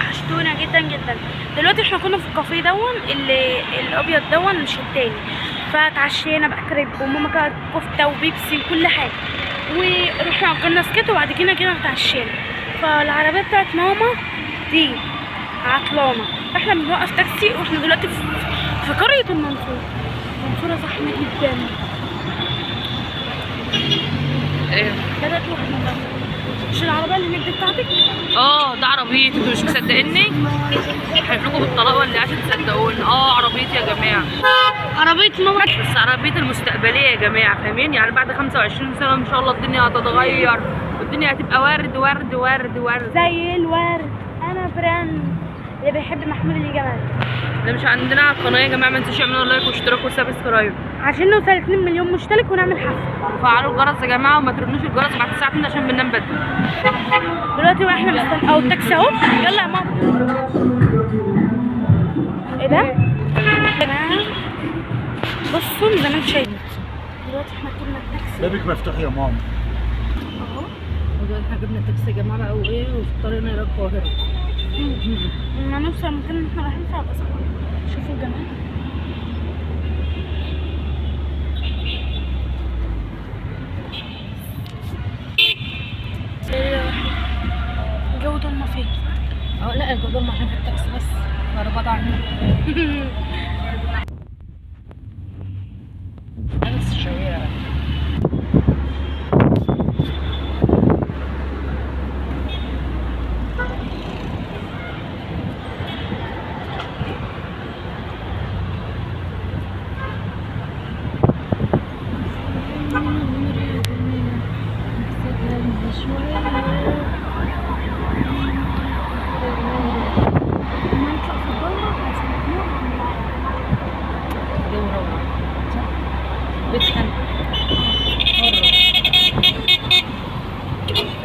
وحشتونا جدا جدا. دلوقتي احنا كنا في الكافيه دون اللي الابيض دون مش التاني، فتعشينا بقى كريب وماما كانت كفته وبيبسي وكل حاجة، ورحنا اجرنا skate وبعد كده كده اتعشينا. فالعربيه بتاعت ماما دي عطلانه، احنا بنوقف تاكسي، واحنا دلوقتي في قرية المنصورة. المنصورة زحمة جدا. ايه بدات واحدة. مش العربية اللي هناك دي بتاعتك؟ اه ده عربيتي، انتوا مش مصدقيني؟ حلف لكم بالطلاق ولا عشان تصدقوني؟ اه عربيتي يا جماعة، عربية ماما، بس عربيتي المستقبلية يا جماعة، فاهمين؟ يعني بعد 25 سنة ان شاء الله الدنيا هتتغير والدنيا هتبقى ورد ورد ورد ورد زي الورد. انا brand اللي بيحب محمود الجمال. ده مش عندنا على القناة يا جماعة، ما تنسوش اعملوا like واشتراك و subscribe عشان نوصل 2 مليون مشترك ونعمل حفلة. وفعلوا الجرس يا جماعة وما ترنوش الجرس بعد الساعة 2 عشان بننام بدري. دلوقتي واحنا مستنيين او التاكسي اهو. يلا يا ماما. ايه ده؟ يا جماعة بصوا من زمان شايفين. دلوقتي احنا ركبنا التاكسي. بابك مفتوح يا ماما. اهو ودلوقتي احنا جبنا التاكسي يا جماعة بقى وايه، وفي طريقنا الى القاهرة. لما نوصل المكان اللي احنا رايحين فيه هبقى اصور. شوفوا الجمال. الجو ضلمة فين؟ اه لا الجو ضلمة عشان في التاكسي بس، كهرباء ضاعت. بس الشوارع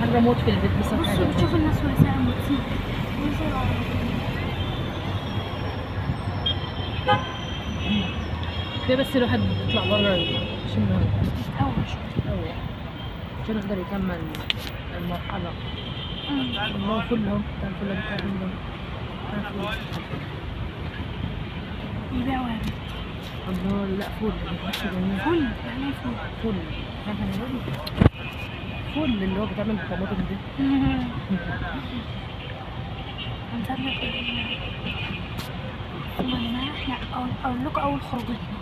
حر موت في البيت. بس بصوا بتشوفوا الناس وهي سايقه موتوسيكل. كفاية بس الواحد يطلع بره يشم يتهوى شوية عشان يقدر يكمل المرحلة. الله كلهم بتاع الفل بتاع يبيعوا يا بنت. الله لا فول. فول يعني ايه فول؟ فول فول اللي هو بتعمل بالطماطم دي. احنا اقول لكم اول خروجتنا.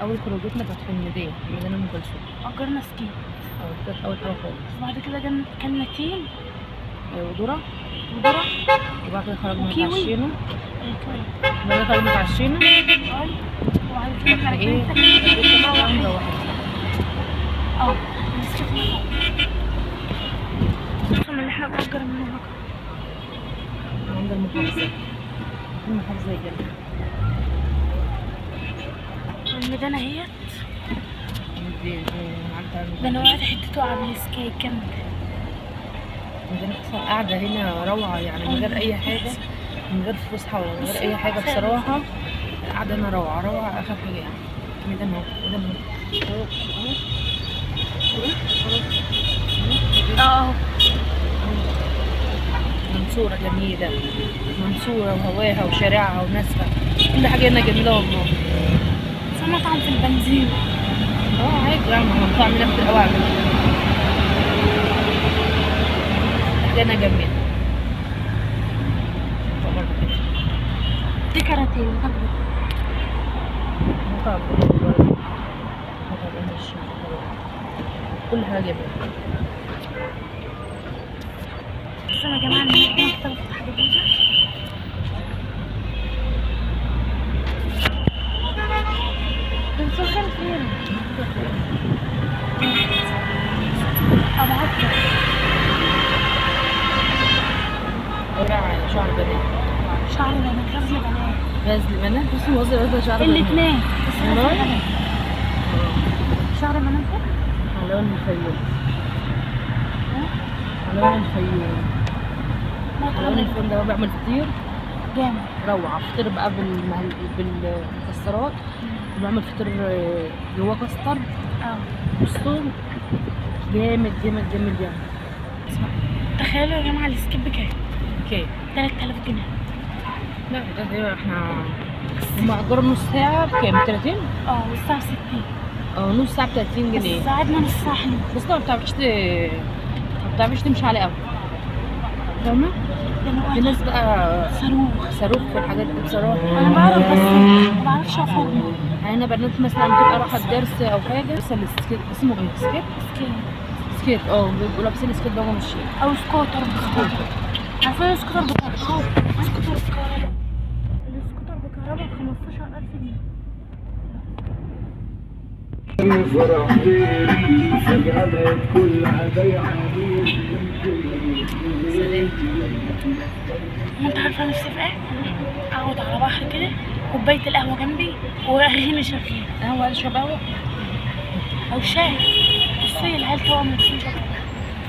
اول خروجتنا كانت في الميدان، ميدان ام كلثوم. اجرنا skate. اه كانت اول حاجة خالص. وبعد كده كلنا تين وذره وذره، وبعد كده خرجنا اتعشينا. بعد كده خرجنا اتعشينا. وبعد كده احنا ايه؟ اه اللي احنا بنأجر منه بقى عند المحافظة. المحافظة يا جماعة. والميدان اهيت. ده انا وقعت حتة وقعة بال skate. كمل. الميدان اصلا قاعدة هنا روعة يعني، من غير أي حاجة، من غير فسحة ولا من غير أي حاجة. بصراحة القعدة هنا روعة روعة آخر حاجة يعني. الميدان اهو، الميدان اهو. اه منصورة جميلة، منصورة وهواها وشارعها وناسها، كل حاجة هنا جميلة والله. بس مطعم في البنزين. اه عادي يعني، مطعم هنا كتير قوي على فكرة. حاجة هنا جميلة. دي كاراتيه مطعم كل حاجة جميلة. بصوا يا جماعة إن مكتبة فتح جديدة. بنسخن فين؟ أبعت شعر بنات. شعر بنات، غزل بنات. غزل بنات؟ بصي غزل شعر بنات. الاثنين. شعر بنات على لون الفيوم. على لون الفيوم. على لون الفيوم ده هو بيعمل فطير جامد روعة. فطير بقى بالمكسرات، وبيعمل فطير جواه كاسترد. بصوا جامد جامد جامد جامد. تخيلوا يا جماعة ال skate بكام؟ بكام؟ 3000 جنيه. لا ده احنا هم اجروا نص ساعة بكام؟ 30؟ اه والساعة 60. اه نص ساعة ب 30 جنيه. بس قعدنا نص ساعة حلو. بس ما بتعرفش تمشي عليه قوي. فاهمة؟ في ناس بقى صاروخ صاروخ في الحاجات دي بصراحة. أنا بعرف بس ما بعرفش أفرمل. يعني أنا بنات مثلا بتبقى رايحة الدرس أو حاجة لابسة ال skate، اسمه إيه؟ skate؟ skate اه، بيبقوا لابسين skate بقى وماشيين. أو سكوتر بكهرباء. عارفين السكوتر بكهرباء؟ سكوتر بكهرباء. السكوتر بكهرباء ب 15000 جنيه. انت عارفه نفسي في ايه؟ اقعد على بحر كده، كوباية القهوة جنبي واغاني شغالة. قهوة؟ عايزه اشرب قهوة او شاي. بصي العيال طبعا لابسين شاي.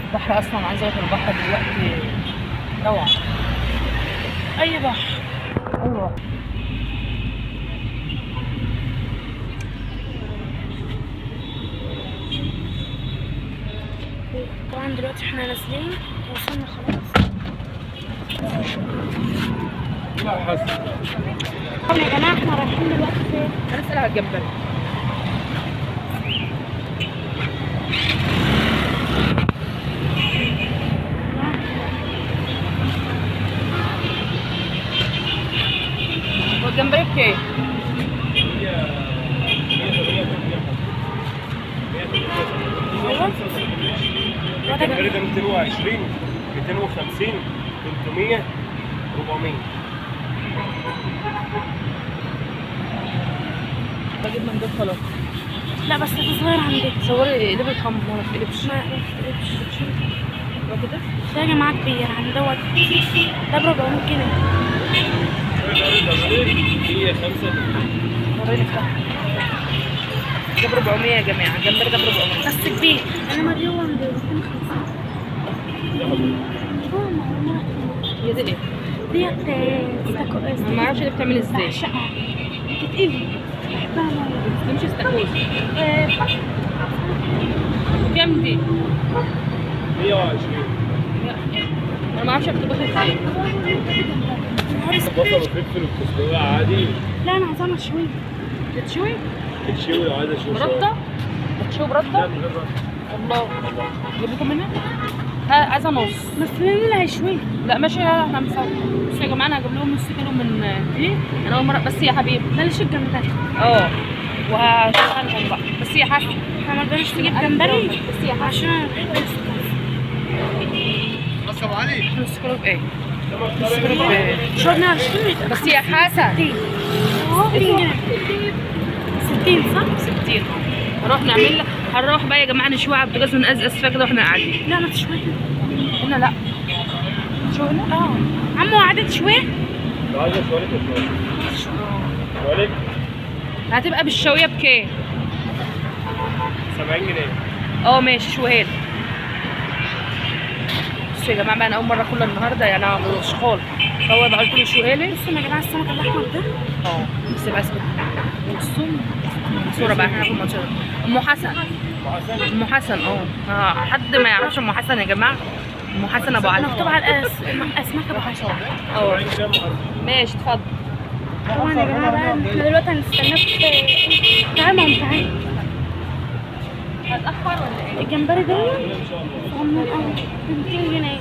البحر اصلا عايزه اروح البحر دلوقتي روعه. اي بحر؟ ايوه. طبعا دلوقتي احنا نازلين، وصلنا خلاص. طبعا يا جماعة احنا رايحين دلوقتي فين؟ هنسال على الجمبري. هو الجمبري بكام؟ الجمبري ده 220 250 300 400. بجيب من دول خلاص. لا بس ده صغير عندك. صوري اقلبي الخمر ما تقلبش. ما تقلبش. هو كده؟ ده يا جماعة كبير عند دوت، ده ب 400 جنيه. وريني افتحها. ده ب 400 يا جماعة، الجمبري ده ب 400 بس كبير. انما دي هو ب 250. هي دي ايه؟ ديت ما اعرفش دي بتعمل ازاي. بعشقها، بتتقلي، بحبها موت. دي مش استاكوزا. كام دي؟ 120. انا ما اعرفش بتطبخ ازاي. بصل وفلفل وكزبره عادي. لا انا عايزاها مشوية. بتشوي؟ بتشوي لو عايزه شوي. برده؟ بتشوي برده؟ لا من غير رده. الله، جيب لكم منها؟ عايزه نص. بس مين اللي هيشويها؟ لا ماشي احنا هنصور. بصوا يا جماعة انا هجيب لهم نص كيلو من دي، انا اول مرة. بس يا حبيبي بلاش الجمبري. اه وهشغلهم بقى. بس يا حسن احنا ما رضيناش نجيب جمبري بس يا حسن عشان انا بحب الاستاكوزا. بس يا ابو علي نص كيلو بايه؟ نص كيلو بايه؟ شربنا 20. بس يا حسن 60 جنيه. 60 صح؟ 60. هنروح نعمل، هنروح بقى يا جماعة نشوي على البوتاجاز ونقزقز فيها كده واحنا قاعدين. لا ما تشوي هنا. لا شو هنا؟ اه عمو عدد شوية؟ لو عايزه شوالك شوالك هتبقى بالشويه بكام؟ 70 جنيه. اه ماشي شوية. بصوا يا جماعة بقى انا اول مرة اكلها النهارده، يعني انا مش خالص. هو بقى كل شوية. بصوا يا جماعة السمك الاحمر ده. اه بس بقى بصوا صوره بقى احنا ناكل منصورة. ام حسن. ام حسن اه حد ما يعرفش ام حسن يا جماعة؟ ام حسن ابو علي. مكتوب على اسماك ابو حسن. اه ماشي اتفضل. طبعا يا جماعة بقى احنا دلوقتي هنستناك. تعالى ماما تعالى. هتأخر ولا ايه؟ الجمبري ده صغنن قوي ب 200 جنيه.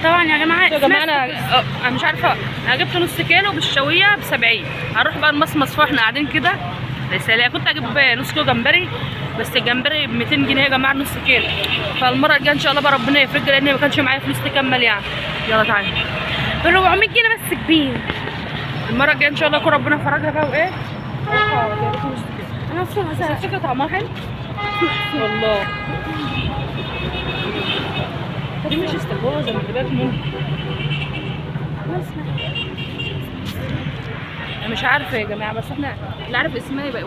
طبعا يا جماعة يا جماعة انا مش عارفه، انا جبت نص كيلو بالشويه ب 70. هنروح بقى نمصمص فيها واحنا قاعدين كده. يا كنت اجيب نص كيلو جمبري، بس الجمبري ب 200 جنيه يا جماعة نص كيلو. فالمره الجاية ان شاء الله بقى ربنا يفرج، لان ما كانش معايا فلوس تكمل يعني. يلا تعالى ب 400 جنيه بس كبير. المرة الجاية ان شاء الله يكون ربنا فرجها بقى. وايه انا اصلا بس على فكرة طعمها حلو والله. دي مش استاكوزا، خلي بالك منها. انا مش عارفه يا جماعة، بس احنا اللي عارف اسمها يبقى